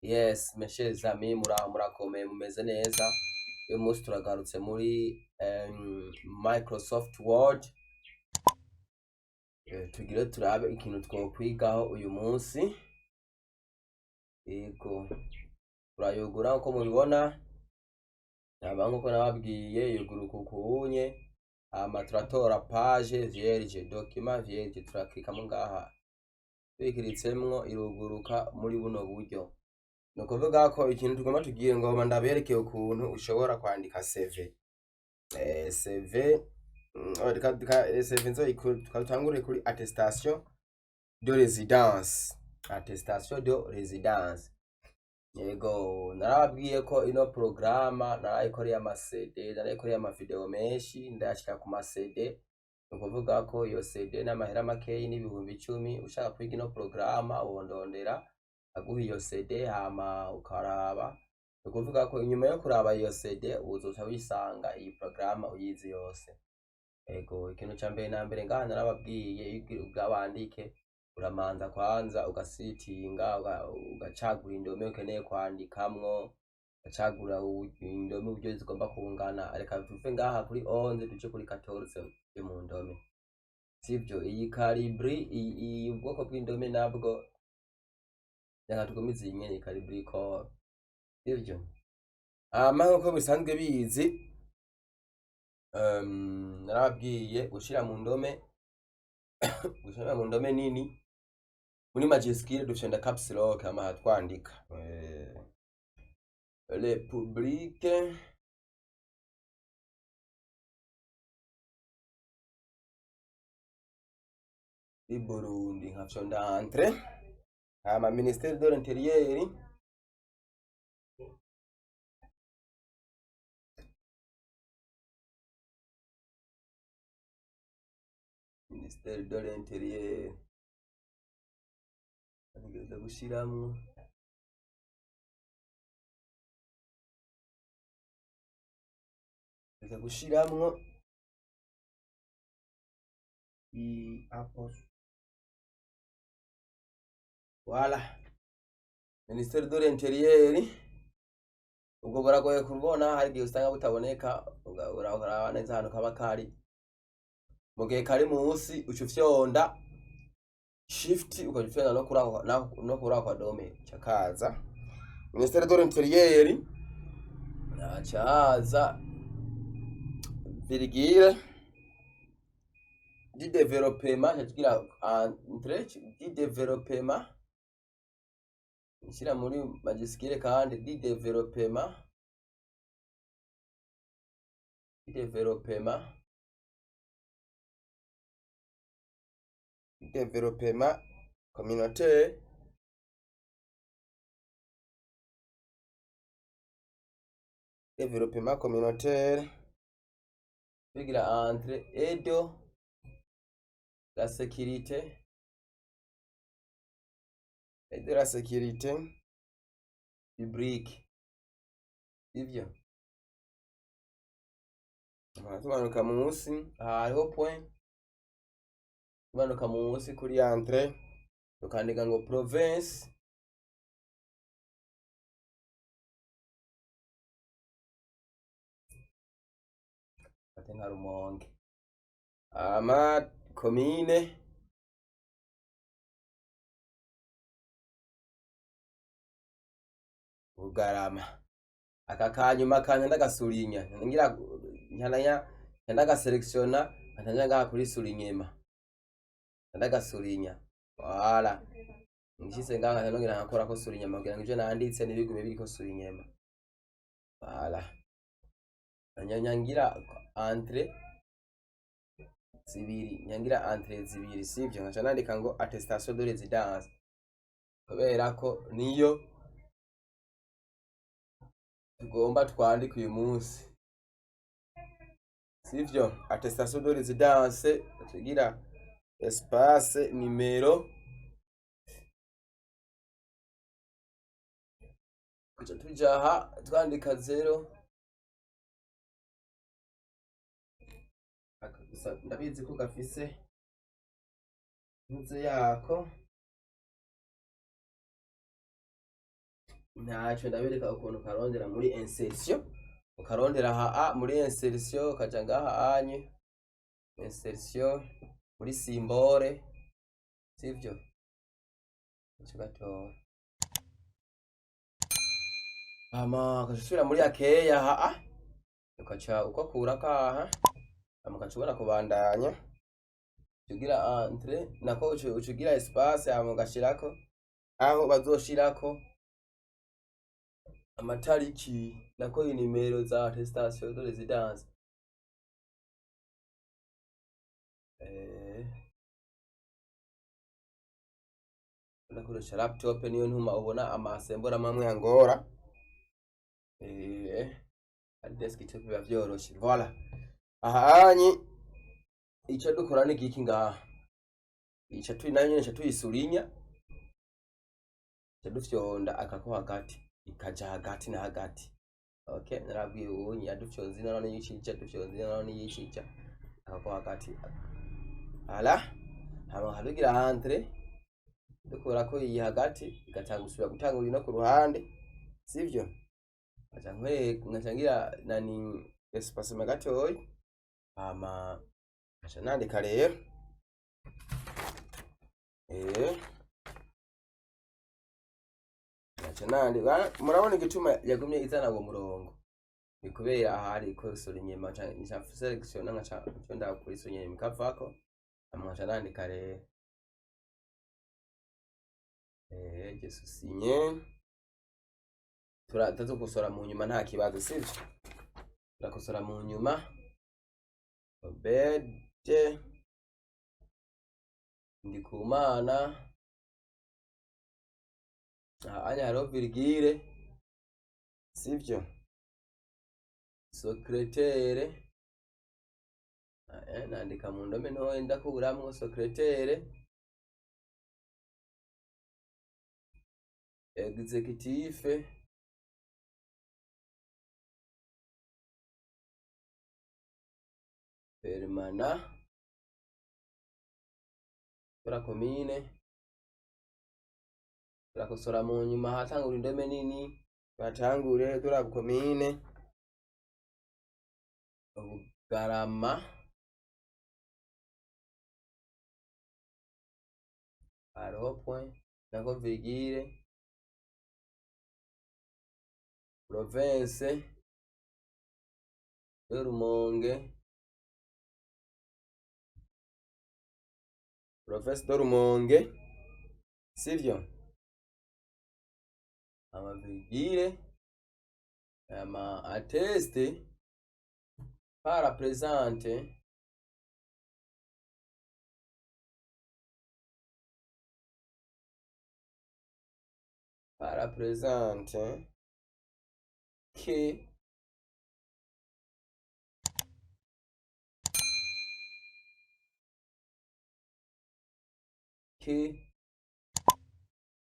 Yes, mes chers amis, muraho murakomeye mumeze neza. Uyu munsi turagarutse muri Microsoft Word. Tugire turabe ikintu twokwigaho uyu munsi. Yego, turayugura uko mubibona. Naba nkuko nababwiye yuguruka ukunye. Hama turatora page vierge, document vierge, turaklikamwo ngaha. Tuyikiritsemwo iruguruka muri buno buryo. Ni ukuvuga ko ikintu tugomba tugiye ngomba ndabereke ukuntu ushobora kwandika CV. CV reka CV dutangure kuri attestation de résidence. Attestation de résidence. Yego, narababwiye ko ino porogaramu narayikoreye ama CD, narayikoreye ama video menshi, ndayashira ku ma CD. Ni ukuvuga ko iyo CD n'amahera makeyi n'10,000, ushaka kwiga ino porogaramu wondondera aguha iyo CD hama ukaraba. Ni ukuvuga ko inyuma yo kuraba iyo CD uzoca wisanga iyi porogaramu uyizi yose. Ego, ikintu ca mbere na mbere ngaha narababwiye, iyo ugira wandike uramanza kwanza ugasitinga, ugacagura indome ukeneye kwandikamwo, ugacagura indome uburyo zigomba kungana. Reka tuve ngaha kuri 11 tuje kuri 14 tuje mu ndome, sivyo? Iyi Calibri, iyi ubwoko bw'indome nabwo reka tugumize iyi nyene Calibri Core, sivyo? Hama nkuko bisanzwe bizi, narababwiye gushira mu ndome nini muri majuscule dufyonda caps lock hama twandika Republique du Burundi, nkafyonda entrée. Hama ministère de l'intérieur, ministère de l'intérieur ntegereza gushiramwo i apos, voilà, ministère de l'intérieur. Ubwo buragoye kubona, hari igihe usanga butaboneka, uraraba neza ahantu kaba kari. Mu gihe kari munsi uca ufyonda shift, ukaca ufyonda no kuri ako kadome ca kaza ministère de l'intérieur, haca haza virgule du développement, ca tugira entrée du développement, nshira muri majuscule kandi du développement, du développement, développement communautaire, développement communautaire, tugira entrée et de la sécurité, et de la sécurité publique, sivyo? Tumanuka munsi aha hariho point, tumanuka munsi kuri entrée tukandika ngo province fate nka Rumonge, hama commune Bugarama. Aka kanyuma kanya ndagasurinya, ngira nkananya ndagaselectiona nkanja ngaha kuri soulignement ndagasurinya, voilà. Nshitse ngaha nca nongera nkakorako soulignement kugira ngo ivyo nanditse ntibigume biriko soulignement, voilà. Nca ngira entrée zibiri, nyangira entrée zibiri, sivyo? Nkaca nandika ngo attestation de résidence kubera ko niyo tugomba twandike uyu munsi, sivyo? Attestation de résidence, tugira espace numéro, tuca tuja aha twandika zéro. Aka gusa ndabizi ko gafise ntuze yako. Ntaco, ndabereka ukuntu karondera muri insertion. Ukarondera ha a muri insertion, ukaja ngaha anye insertion muri symbole, sivyo? Uca ugatora, hama ugaca usubira muri akeya ha a, ukaca ugakurako aha, hama ugaca ubona kubandanya ugira entrée, nako uca ugira espace, hama ugashirako aho bazoshirako amatariki, nako inimero za attestation de résidence. Ndakoresha laptop, niyo ntuma ubona amasembora amwe angora. Ari desktop biba vyoroshe. Voilà, ahanyi ico dukora ni giki ngaha? Ica turi nayo nyene, ica tuyisurinya, ica dufyonda akako hagati, ikaja hagati na hagati. Okay, narabwiye ubunyi yadufyonze ino naho niyicija, dufyonze ino naho niyicija, akako hagati. Voilà, hama harugira entrée, dukurako iyi hagati, igatanga gusubira gutangura ino ku ruhande, sivyo? Nkaca nkaca ngira nani espacement gatoyi, hama nkaca nandika rero. Nkaca nandika. Murabona igituma yagumye izana uwo murongo ni kubera aha hariko soulignement. Nca sélectionner, nkaca nconda kuri soulignement, ikavako, hama nkaca nandika rero. Je soussigne, turazokosora mu nyuma, nta kibazo, sivyo? Turakosora mu nyuma. Obede Ndikumana, aha anya hariho virgule, sivyo? Secrétaire, nandika mu ndome ntoya, ndakuramwo secrétaire exécutif permanent de la commune. Turakosora mu nyuma, hatangura indome nini. Batangure de la commune Bugarama, hariho point nako virgule, province de Rumonge, province de Rumonge, sivyo? Ama virgule, ama atteste par la présente par la présente que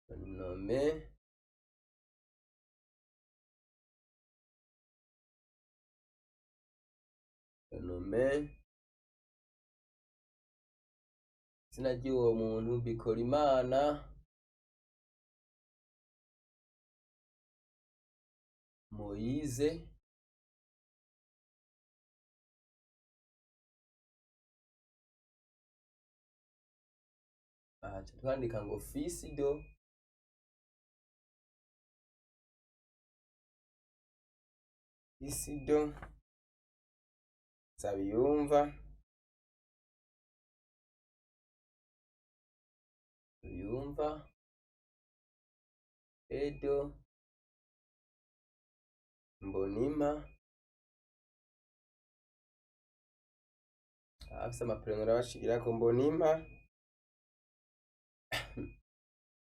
nommé nommé izina ry'uwo muntu Bikorimana Moise. Aha twandika ngo fils de Nsabiyumva Nsabiyumva Edo Mbonima. Afise amaprenome arabashigirako Mbonima,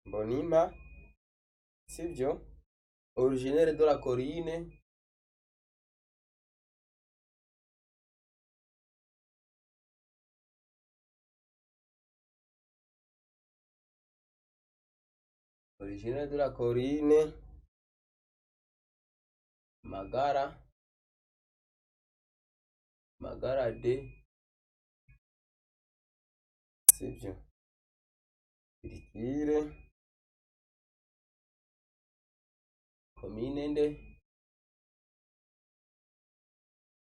Mbonima, sivyo? Originaire de la colline originaire de la colline Magara, Magara de, sivyo? Virgule. Komine nde?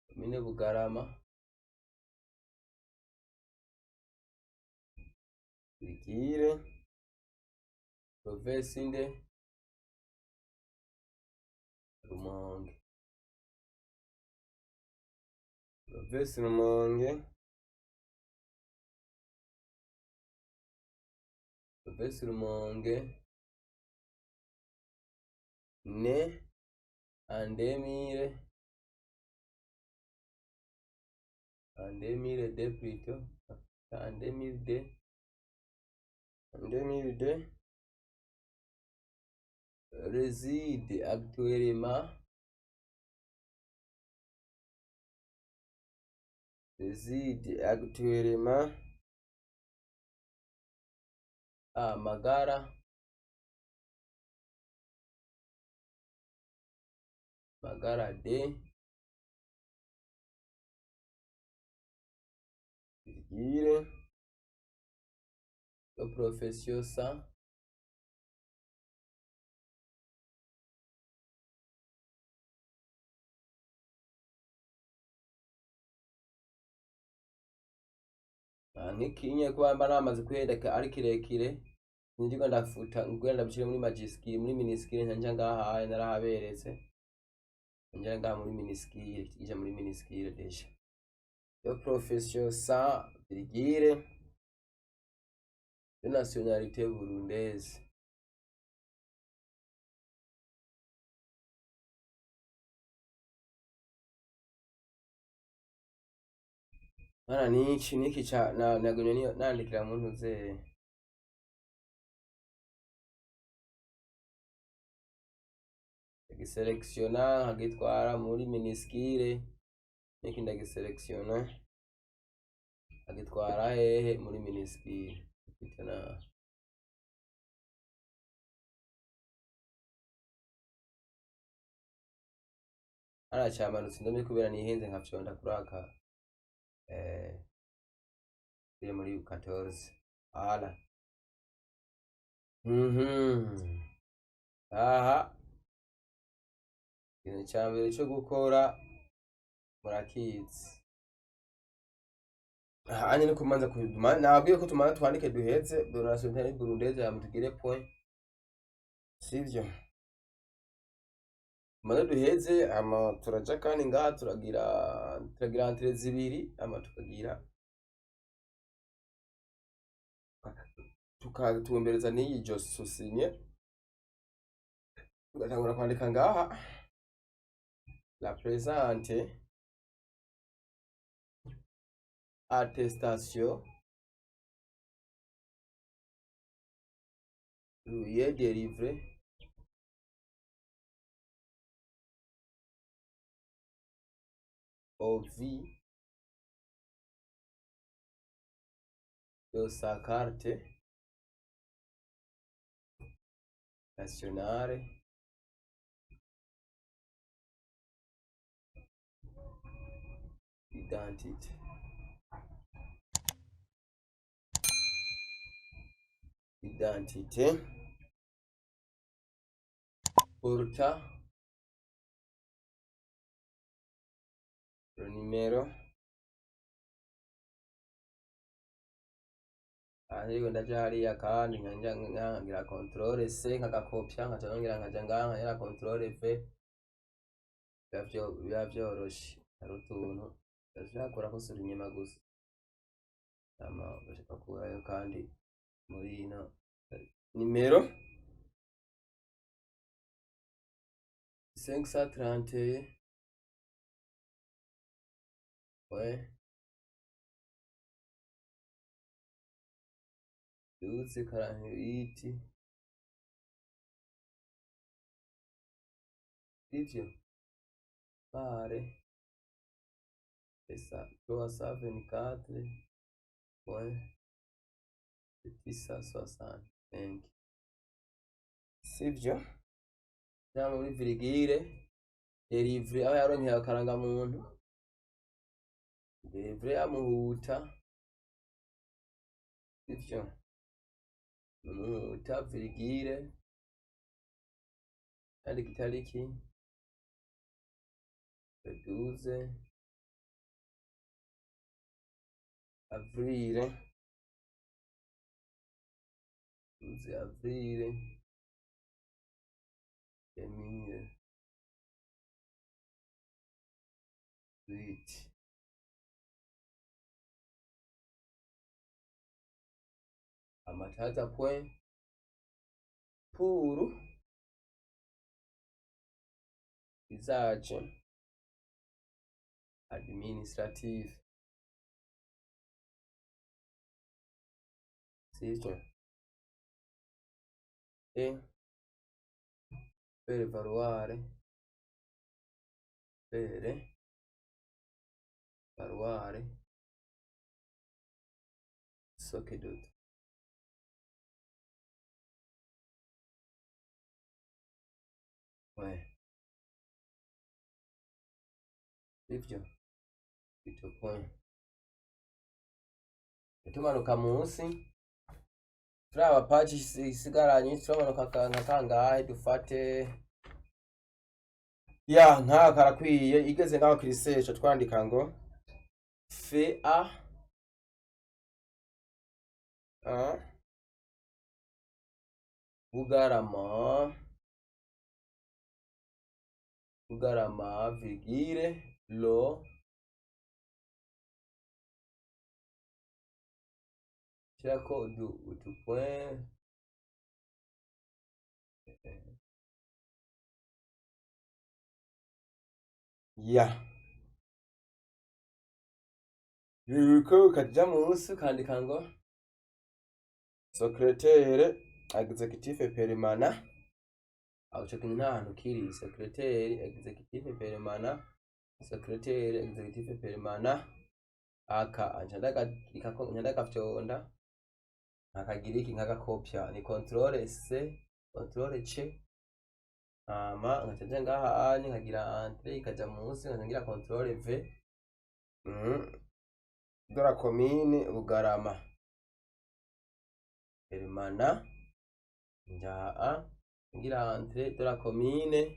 Komine Bugarama, virgule, province nde? Rumonge. Province Rumonge, province Rumonge, né en 2000, en 2002 plutôt, en 2002, en 2002, réside actuellement, réside actuellement à Magara, Magara D, virgule, de profession sans nk'ikinye kuba mba namaze kuhenda ari kirekire, ndirwa ndafuta ngwenda ndabishire muri majuscule, muri minuscule, nca ngaha narahaberetse, nja ngaha muri minuscule, ija muri minuscule déjà. De profession sans virgule, de nationalité burundaise. Mana niki niki ca nagumye niyo nandikira mu ntuze ndagiselektiona nkagitwara muri minuscule, niki ndagiselektiona nkagitwara hehe? Muri minuscule. Mfite na haracamanutse indome kubera nihenze nkafyonda kuri aka biri muri 14 ala. Aha ikintu ca mbere co gukora murakizi, hanyuma ni kumanza nabwiye ko tumanza twandike duheze nationalité burundaise hama tugire point, sivyo? Tumanze duheze hama turaja kandi ngaha turagira entrée zibiri, hama tukagira tukatumbereza n'iyi je soussigné, tugatangura kwandika ngaha la présente attestation lui est délivrée au vu de sa carte nationale d'identité. Identité portant le numéro. Ariko ndaja hariya kandi nkanja nkagira contrôle C nkagakopya, nkaca nongera nkaja ngaha nkagira contrôle V, biba vyoroshe. Hari utuntu ndashaka ko sura inyuma gusa, hama ugashaka kurayo kandi muri ino nimero 531 ouais 12 48, sivyo? Pare esa 324 point 665, sivyo? Cyangwa muri virgule délivré aho yaronkeye akarangamuntu, délivré amuhuta, sivyo? Umuhuta virgule Yandika itariki le 12 avril, 12 avril 2008. Amataza point pour usage administratif, sivyo? Et faire valoir, faire valoir ce que d'autre. Ouais, sivyo? Ito point. Tumanuka munsi turaba page isigaranye, turamanuka nka kangahe? Dufate ya nkaka karakwiye. Igeze ngaho kirisesha, twandika ngo fait à Bugarama, Bugarama virgule le shirako utu point. Ya yuko ukaja munsi ukandika ngo secrétaire exécutif permanent. Aho ico kintu nta hantu kiri. Secrétaire exécutif permanent, secrétaire exécutif permanent. Aka nca ndagaklikako, nca ndagafyonda, nkakagira iki? Nkagakopya, ni contrôle C, contrôle C. Hama nkaca nja ngaha anye, nkagira entrée, ikaja munsi, nkaca ngira contrôle V. De la commune Bugarama permanent, nja ngira entrée de la commune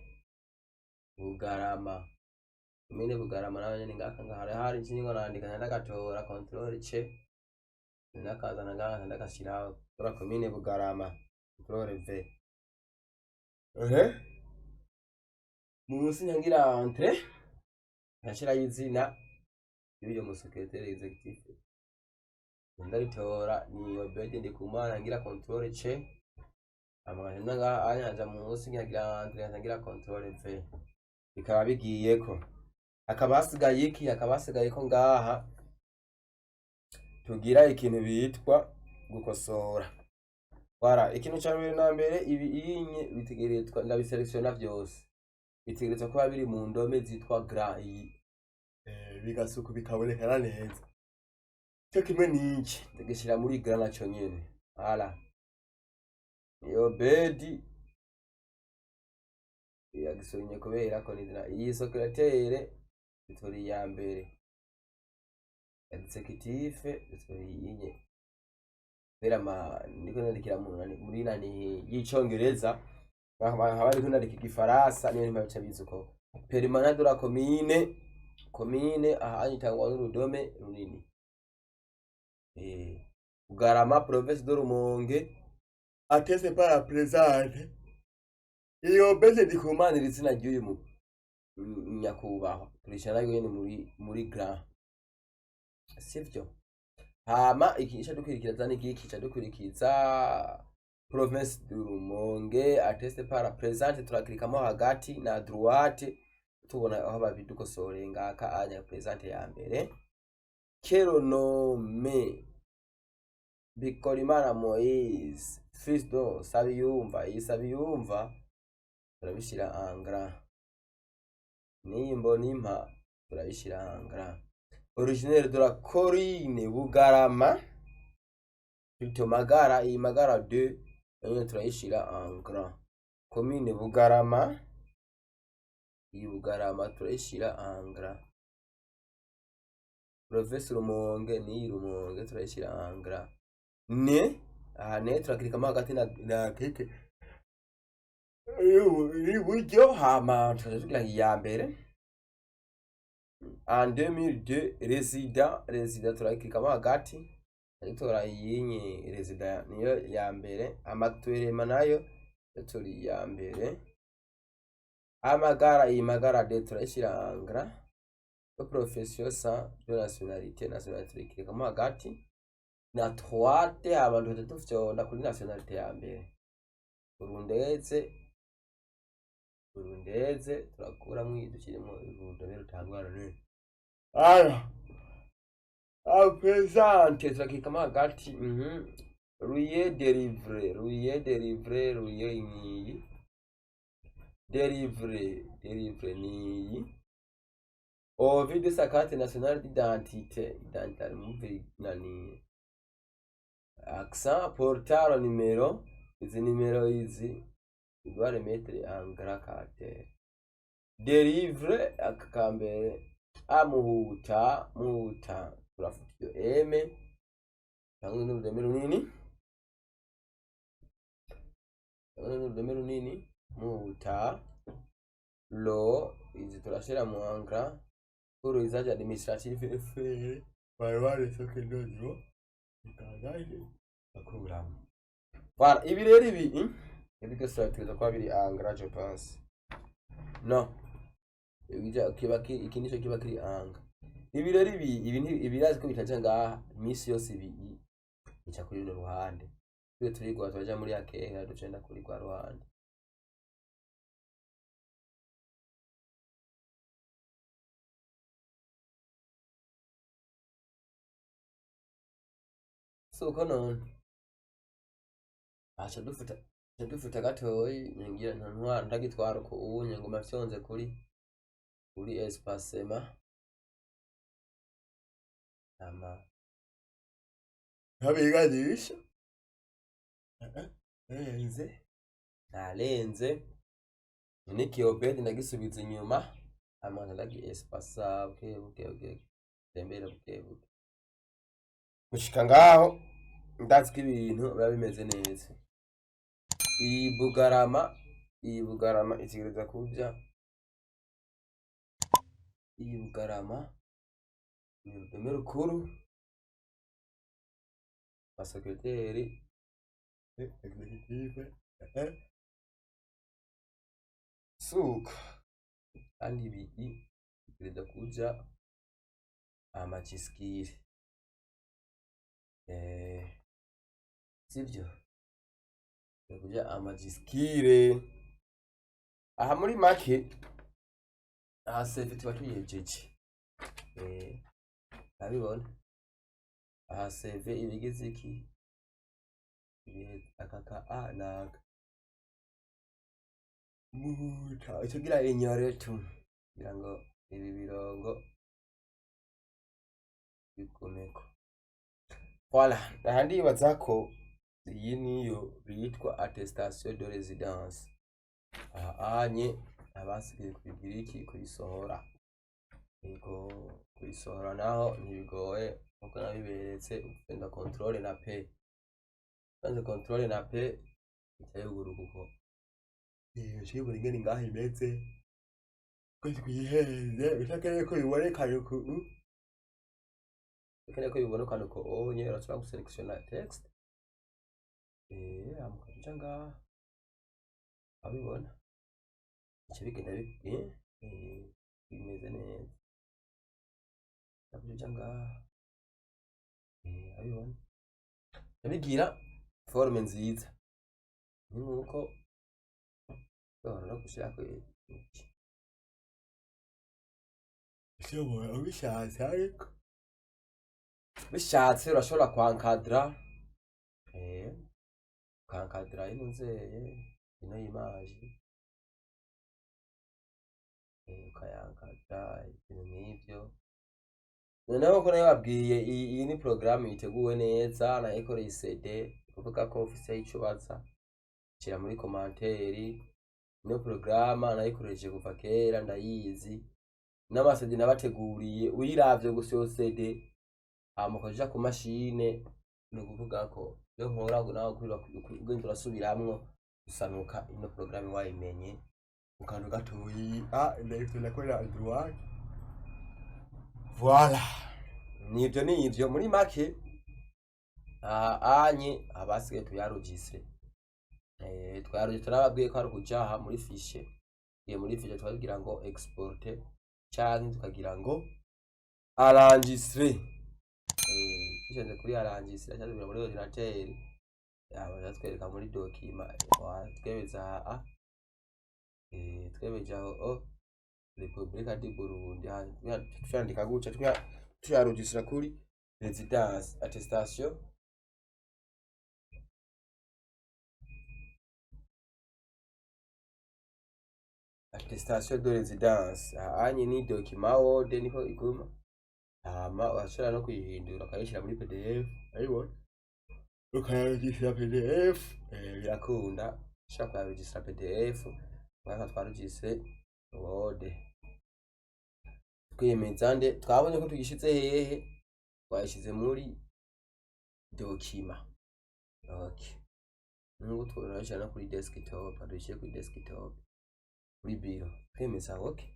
Bugarama, commune Bugarama nayo nyene ngaka ngahari hari ncingo nandika, nca ndagatora contrôle C, ndakazana ngaha, nca ndagashiraho de la commune Bugarama, contrôle V. Ehe, munsi nca ngira entrée, nkashirayo izina y'uyo mu secrétaire exécutif. Ndaritora, ni Obedi Ndikumana, ngira contrôle C. Hama nkaca ngaha anya, nkaja munsi, nkagira entrée, nkaca ngira contrôle V, bikaba bigiyeko. Hakaba hasigaye iki? Hakaba hasigaye ko ngaha tugira ikintu bitwa gukosora. Voilà, ikintu ca mbere na mbere, ibi inye bitegerezwa, ndabiselektiona vyose, bitegerezwa kuba biri mu ndome zitwa gras, iyi bigasuku bikabonekana neza. Cyo kimwe n'iki, ndagishira muri gras naco nyene. Voilà, iyo bedi iragisonye kubera ko nizina iyi secrétaire itora iya mbere, exécutif itora iyinye, kubera ma ndiko nandikira muri nani y'icongereza, nkaba ndiko nandika igifaransa, niyo mpamvu bica biza uko. Permanent de la commune, commune aha itangwa n'urudome runini. Bugarama, province de Rumonge, attesté par la présente. Iyo bese ndikumanira izina ry'uyu nyakubahwa, turishira nayo nyene muri gras, sivyo? Hama iki ica dukwirikiza ni igiki? Ica dukurikiza province de Rumonge, attesté par la présente. Turaklikamo hagati na droite, tubona aho babidukosoreye. Ngaka anya présente ya mbere, que le nommé Bikorimana Moise, fils de Sabiyumva. Iyi Sabiyumva turabishira en gras, n'iyi Mbonimpa turabishira en gras. Originaire de la colline Bugarama, plutôt Magara, iyi Magara 2 nayo turayishira en gras. Commune Bugarama, iyi Bugarama turayishira en gras. Province Rumonge, n'iyi Rumonge turayishira en gras. Ne aha ne turakirikamo hagati na keke. Iburyo, hama tukaja tugira ngo iya mbere en 2002, résident, résident turayiklikamo hagati, dutora iyinyi résident niyo ya mbere. Actuellement nayo turi iya mbere. Amagara, iyi magara de turayishira en gras. Profession sans de nationalité, nationalité turayiklikamo hagati na droite, hama tukaja dufyonda kuri nationalité ya mbere, burundeze. Burundeze turakuramwo, dushyiremo urudome rutangwa na aya présente, turakikamo hagati. Lieu délivré, lieu délivré, lieu niyi délivré, délivré niyi. Au vu de sa carte nationale d'identité, identité muvi nani accent portant numéro, izi numéro izi il doit remettre en grand caractère. Délivré aka kambere amuhuta muhuta, turafuta iyo m cyangwa n'urudome runini, cyangwa n'urudome runini muhuta lo, izi turashira mu en gras. Pour usage administratif fr bari soke ndonyo itangaje bakuramo. Voilà, ibi rero ibi byose babitegereza kuba biri en gras, je pense. No ibija kiba iki nico kiba kiri en gras. Ibi rero ibi ibirazi ko bitaja ngaha iminsi yose, ibi bica kuri runo ruhande. Twe turigwa turaja muri akeha ducenda kuri rwa ruhande. Suko none aca dufuta, aca dufuta gatoyi, ngira ntwara ntagitwara uko ubunye nguma fyonze kuri espacement ama ntabiganisha renze narenze niki obedi ndagisubiza inyuma, hama ndagi espasa buke buke buke, tembera buke buke gushika ngaho. Ndazi ko ibintu biba bimeze neza. Iyi Bugarama, iyi Bugarama itegereza kuja, iyi Bugarama ni urudome rukuru. Abasekreteri exécutif suko, kandi ibi bitegereza kuja a majuscule, sivyo? Kuja a majuscule. Aha muri make aha CV tuba tuyihejeje, urabibona aha CV ibigize iki, aka ka a naka muta tugira inyore tu kugira ngo ibi birongo bigumeko. Voilà, aha ndibaza ko iyi niyo bitwa attestation de résidence. Aha anye abasigaye kubigira iki, kuyisohora. Yego, kuyisohora naho ntibigoye nkuko nabiberetse, ufenda contrôle na P, ufanze contrôle na P ica yuguruka uko, ucibona ingene ngaho imeze ko twihenze. Utakeneye ko bibonekana uku, ukeneye ko bibonekana uko onye, urashobora guselectiona texte, hama ukaja ngaha, abibona bica bigenda bimeze neza. Ukaja ngaha, abibona bigira forme nziza, ni nkuko ushobora no gushirako iki ushobora ubishatse, ariko bishatse urashobora kwankadra, ukankadra ino nzeye ino image, ukayankadra ibintu nk'ivyo. Noneho nkuko nabibabwiye, iyi ni porogaramu iteguwe neza, nayikoreye CD, kuvuga ko ufise ico ubaza shira muri commentaire. Ino porogaramu nayikoresheje kuva kera, ndayizi n'ama CD nabateguriye. Uyiravye gusa iyo CD hama ukaja ku mashine, ni ukuvuga ko iyo nkora nawe ugenda urasubiramwo. Gusanuka ino porogaramu wayimenye mu kantu gatoyi. Ah, ndahita ndakorera droite. Voilà, nivyo nivyo muri make. Aha anye abasigaye tuyarujise, twaruje, turababwiye ko ari ukujaha muri fichier. Tugiye muri fichier, twagira ngo exporter canke tukagira ngo enregistrer. Dushyize kuri enregistrer cyangwa muri ordinateur, yaba yatwereka muri document, twemeza aha, twemeje aho o Republika di Burundi, tuyandika gutya, tuyarujisira kuri résidence, attestation de résidence. Ahanye ni document Word niko iguma, hama urashobora no kuyihindura ukayishyira muri PDF, ayibona ukayarujisira PDF. Birakunda, ushobora kuyarujisira PDF. Mwaka twarujise Word, twiyemeza nde? Twabonye ko tugishize hehe? Twayishize muri document. Okay, nubwo tworashira no kuri desktop, dushyire kuri desktop, kuri biro, twemeza. Okay,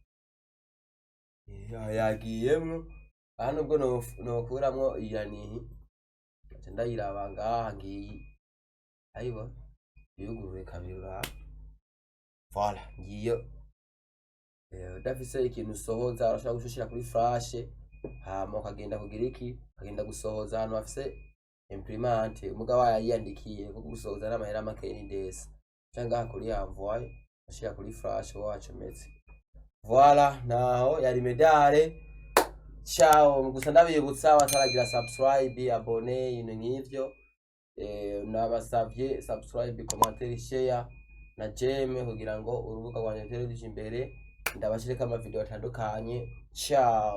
yagiyemwo aha. Nubwo nokuramwo iyanihi, nca ndayiraba ngaha, ngiyi, ayibona, yugurure kabiri, uraba. Voilà, ngiyo. Udafise ikintu usohoza, urashobora guca kuri flash, hama ukagenda kugira iki? Ukagenda gusohoza ahantu hafise imprimante. Umugabo yayiyandikiye kuko gusohoza n'amahera make, ni ndese canke ngaha kuri envoi, ashira kuri flash wacometse. Voilà, naho yari medale. Ciao. Gusa ndabibutsa bataragira subscribe, abonner, ibintu nk'ivyo. Nabasavye subscribe, commentaire, share na j'aime kugira ngo urubuga rwanje rutere ruja imbere, ndabashireko amavideo atandukanye. Ciao.